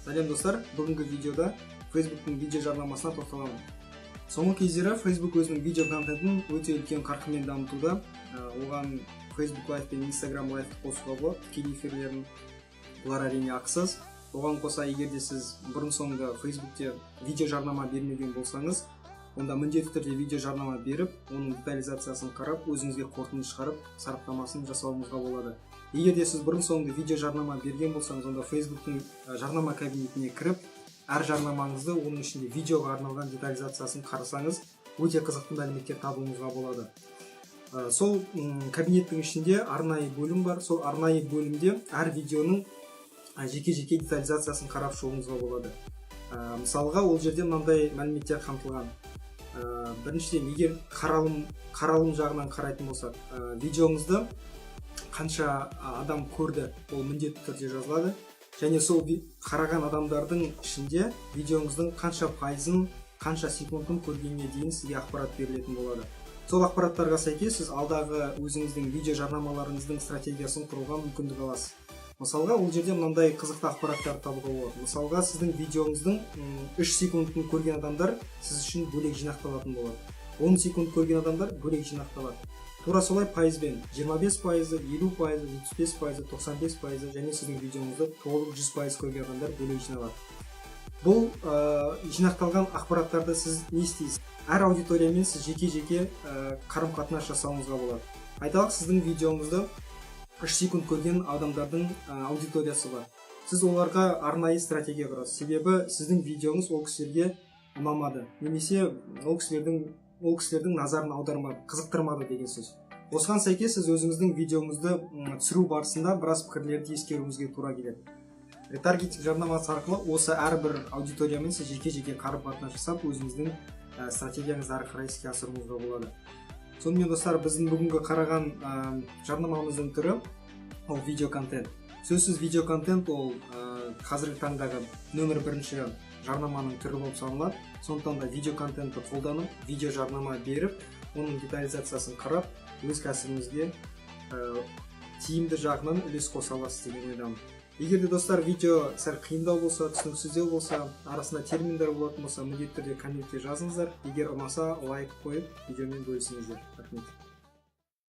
Сәлем, достар! Бүгінгі видеода Facebook'тың видео жарнамасына тоқталамын. Соңғы кездері Facebook өзінің видео контентін өте үлкен қарқынмен дамытуда. Оған Facebook Live пен Instagram Live'ты қосуға болады, тікелей эфирлерін. Бұлар, әрине, ақысыз. Оған қоса, егер де сіз бұрын соңды Facebook'те видео жарнама бермеген болсаңыз, онда міндетті түрде видео жарнама беріп, оның детализациясын қарап, өзіңізге қорытынды шығарып, сараптамасын жасауыңызға болады. Егер де сіз бұрын соңды видео жарнама берген болсаңыз, онда Facebook'тың жарнама кабинетіне кіріп, әр жарнамаңызды, оның ішінде видеоға арналған детализациясын қарасаңыз, өте қызықты мәліметтер табуыңызға болады. Сол кабинеттің ішінде арнайы бөлім бар. Сол арнайы бөлімде әр видеоның жеке-жеке детализациясын қарап шығуыңызға болады. Мысалға, ол жерде мынандай мәліметтер қамтылған. Біріншіден, егер қаралым жағынан қарайтын болсақ, видеоңызды қанша адам көрді, ол міндетті түрде жазылады және сол қараған адамдардың ішінде видеоңыздың қанша пайызын, қанша секундын көргеніне дейін сізге ақпарат берілетін болады. Сол ақпараттарға сәйкес сіз алдағы өзіңіздің видео жарнамаларыңыздың стратегиясын құруға мүмкіндік аласыз. Мысалға, ол жерде мынандай қызықты ақпараттар табуға болады. Мысалға, сіздің видеоңыздың 3 секундын көрген адамдар сіз үшін бөлек жинақталатын болады, 10 секунд көрген адамдар бөлек жинақталады. Тура солай пайызбен: 25%-ы, 50%-ы, 75%-ы, 95%-ы және сіздің видеоңызды толық 100% көрген адамдар бөлек жиналады. Бұл жинақталған ақпараттарды сіз не істейсіз? Әр аудиториямен сіз жеке-жеке қарым қатынас жасауыңызға болады. Айталық, сіздің видеоңызды 3 секунд көрген адамдардың аудиториясы бар. Сіз оларға арнайы стратегия құрасыз, себебі сіздің видеоңыз ол кісілерге ұнамады немесе ол кісілердің назарын аудармады, қызықтырмады деген сөз. Осыған сәйкес сіз өзіңіздің видеоңызды түсіру барысында біраз пікірлерді ескеруіңізге тура келеді. Ретаргетинг жарнамасы арқылы осы әрбір аудиториямен сіз жеке жеке қарым қатынас жасап, өзіңіздің стратегияңызды ары қарай іске асыруыңызға болады. Сонымен, достар, біздің бүгінгі қараған жарнамамыздың түрі ол видео контент. Сөзсіз, видео контент ол қазіргі таңдағы нөмір бірінші жарнаманың түрі болып саналады. Сондықтан да видео контентті қолданып, видео жарнама беріп, оның детализациясын қарап, өз кәсібіңізге тиімді жағынан үлес қоса аласыз деген ойдамын. Егер де, достар, видео сәл қиындау болса, түсініксіздеу болса, арасында терминдер болатын болса, міндетті түрде комментке жазыңыздар. Егер ұнаса, лайк қойып, видеомен бөлісіңіздер. Рахмет.